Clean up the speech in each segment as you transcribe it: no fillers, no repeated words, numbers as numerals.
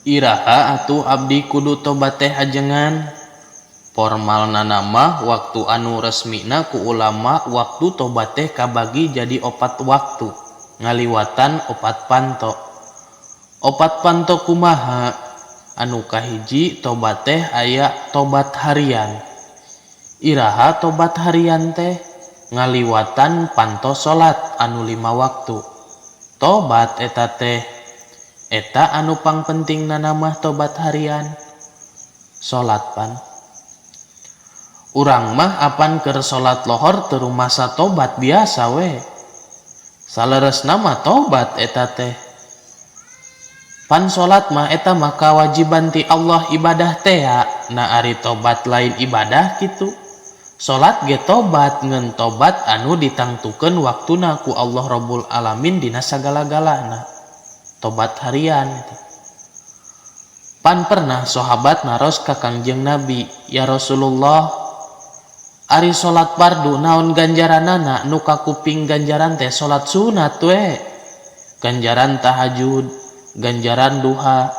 Iraha atuh abdi kudu tobat teh ajengan? Formalna mah waktu anu resmina ku ulama, waktu tobat teh kabagi jadi opat waktu ngaliwatan opat panto. Opat panto kumaha? Anu kahiji, tobat teh aya tobat harian. Iraha tobat harian teh? Ngaliwatan panto salat anu 5 waktu, tobat eta teh. Eta anu pangpentingna mah tobat harian, salat. Pan urang mah apan keur salat lohor teu rumasa tobat, biasa we. Saleresna mah tobat eta teh. Pan salat mah eta mah kawajiban ti Allah, ibadah teh. Nah, ari tobat lain ibadah kitu? Salat ge tobat, ngan tobat anu ditangtukeun waktuna ku Allah Rabbul Alamin dina sagala-galana, tobat harian eta. Pan pernah sahabat naros ka Kangjeng Nabi, "Ya Rasulullah, ari salat fardu naon ganjaranana? Nu kakuping ganjaran teh salat sunat we, ganjaran tahajud, ganjaran duha,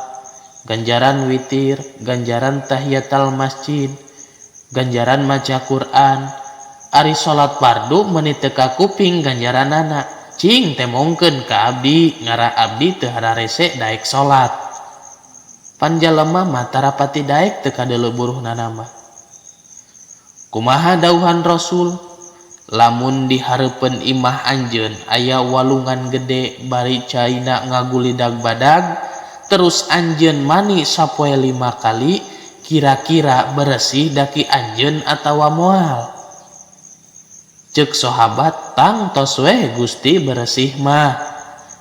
ganjaran witir, ganjaran tahiyatal masjid, ganjaran maca Quran. Ari salat fardu meuni teu kakuping ganjaranana. Cing temongkeun ka abdi, ngarah abdi teu hararese daek salat." Pan jalema mah tarapati daek teu kadeuleu buruhna mah. Kumaha dauhan Rasul? "Lamun di hareupeun imah anjeun aya walungan gede bari caina ngagulidag badag, terus anjeun mani sapoe 5 kali, kira-kira beresih daki anjeun atawa moal?" Cek sahabat, "Tangtos we, Gusti, beresih mah."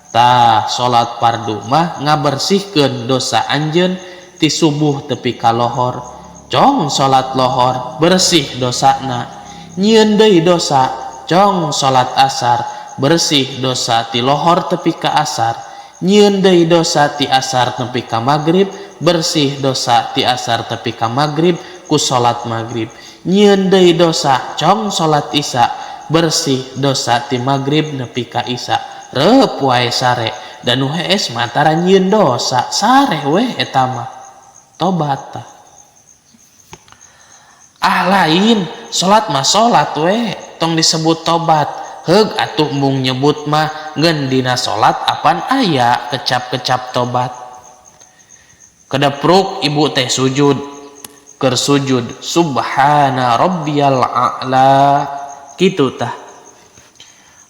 Tah, salat fardu mah ngabersihkeun dosa anjeun ti subuh tepi ka lohor. Cong salat lohor, bersih dosana. Nyieun deui dosa, cong salat asar, bersih dosa ti lohor tepi ka asar. Nyieun deui dosa ti asar tepi ka magrib, bersih dosa ti asar tepi ka magrib ku salat magrib. Nyieun deui dosa, cong salat isya, bersih dosa ti magrib nepi ka isya. Reup wae sare, da nu hees mah tara nyieun dosa, sare weh eta mah tobat tah. Ah, lain, salat mah salat we, tong disebut tobat. Heug atuh, embung nyebut mah, ngeun dina salat apan aya kecap-kecap tobat. Kedepruk ibu teh sujud, keur sujud, "Subhana rabbiyal a'la," kitu tah.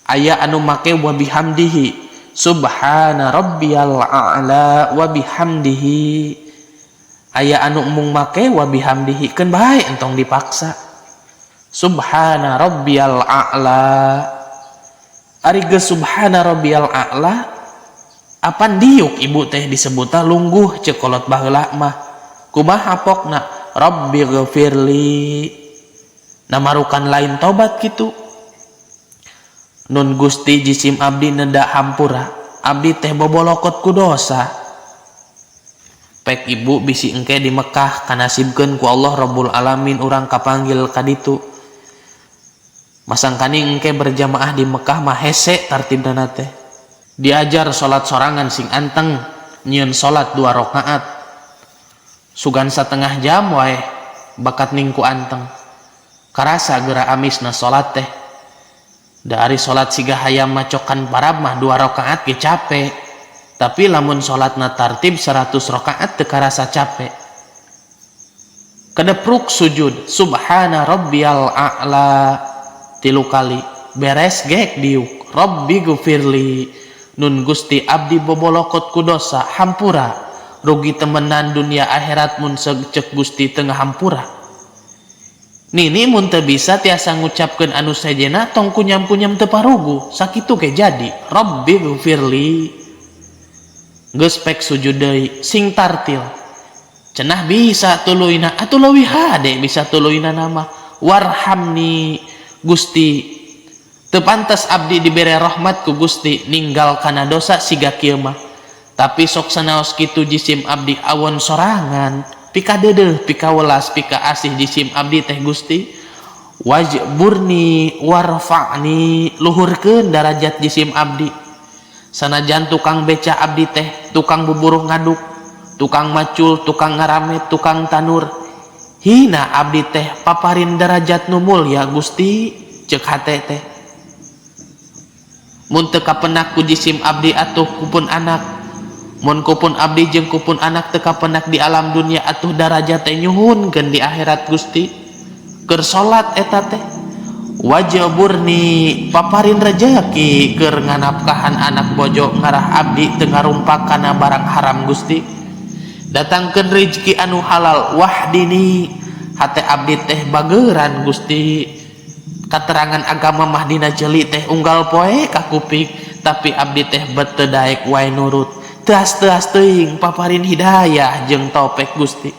Aya anu make "wa bihamdihi", "Subhana rabbiyal a'la wa bihamdihi". Aya anu embung make "wa bihamdihi", keun bae, entong dipaksa. "Subhana rabbiyal a'la." Ari geus "Subhana rabbiyal a'la", apan diuk ibu teh disebutna lungguh, ceuk kolot baheula mah. Kumaha pokna? "Rabbi ghafirli." Namarukan lain tobat kitu? "Nun Gusti, jisim abdi neda hampura, abdi teh bobolokot ku dosa." Pek ibu, bisi engke di Mekah kanasibkeun ku Allah Rabbul Alamin urang kapanggil ka ditu. Masangkani engke berjamaah di Mekah mah hese tartibna teh. Diajar salat sorangan sing anteng, nyieun salat 2 rakaat sugan setengah jam wae, bakat ningku anteng, karasa geura amisna salat teh. Dari salat siga hayam macokan parab mah 2 rakaat ge capek, tapi lamun salatna tartib 100 rakaat teu karasa capek. Kedepruk sujud, "Subhana rabbiyal a'la" tilu kali, beres gek diuk, "Rabbi gufirli." "Nun Gusti, abdi bobolokot ku dosa, hampura. Rugi temenan dunia akhirat mun cek Gusti tengah hampura." Nini mun teu bisa tiasa ngucapkeun anu sejena, tong kunyam-kunyam, teu parugu, sakitu ge jadi, "Rabbi gufirli." Geus pek sujud deui sing tartil. Cenah bisa tuluyna atuh, leuwih hade bisa tuluyna nama, "Warhamni." "Gusti, teu pantes abdi dibere rahmat ku Gusti ninggal kana dosa siga kieu mah, tapi sok sanaos kitu jisim abdi awon sorangan, pika deudeuh, pika welas, pika asih jisim abdi teh. Gusti, wajburni warfa'ni, luhurkeun darajat jisim abdi. Sanajan tukang beca abdi teh, tukang buburuh ngaduk, Tukang macul, tukang ngaramet, tukang tanur. Hina abdi teh, paparin derajat nu mulya, Gusti, cek hate teh. Mun teu kapenak ku jisim abdi, atuh kupun anak. Mun kupun abdi jeung kupun anak teu kapenak di alam dunia, atuh darajat teh nyuhunkeun di akhirat, Gusti. Keur salat eta teh. Wajburni, paparin rejeki keur nganapkahan anak bojo, ngarah abdi teu ngarumpak kana barang haram, Gusti. Datangkeun rezeki anu halal. Wahdini, hate abdi teh bageran, Gusti. Katerangan agama mah dina ceuli teh unggal poe kakupik, tapi abdi teh bet teu daek wae nurut. Teas-teas teuing, paparin hidayah jeung taufik, Gusti.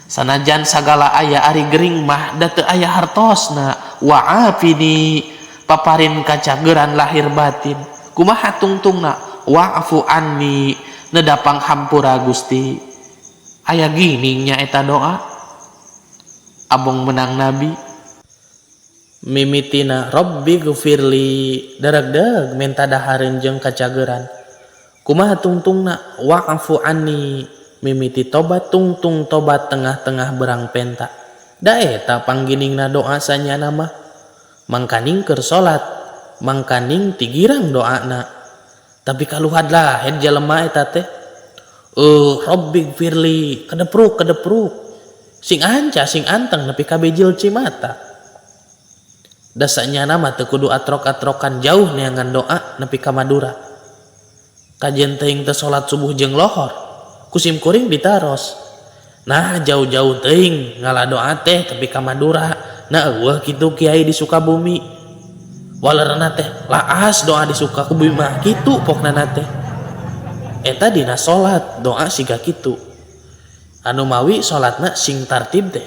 Sanajan sagala aya, ari gering mah da teu aya hartosna. Wa'afini, paparin kacageran lahir batin. Kumaha tungtungna? Wa'fu anni, nedapang hampura, Gusti. Aya gini nya eta doa abong menang nabi. Mimitina Robbi gfirli, daragdag menta dahareun jeung kacageran. Kumaha tungtungna? Wa'fu anni. Mimiti tobat, tungtung tobat tengah-tengah berang penta. Da eta pangginingna doa sanyana mah. Mangkaning keur salat, mangkaning tigirang doana, tapi kaluhad lah head jelema eta teh. Robbi gfirli, kedepruk kedepruk, sing anca sing anteng nepi ka bejil cimata. Dasanya nama teu kudu atrok-atrokan jauh neangan doa nepi ka Madura. Kajen teuing teu salat subuh jeung lohor, kusim kuring ditaros. Nah, jauh-jauh teuing ngala doa teh tepi ka Madura. Nah, eueuh kitu kiai di Sukabumi. Walerna teh laas doa di Sukabumi mah kitu pokna teh. Eta dina salat doa siga kitu. Anu mawi salatna sing tartib teh.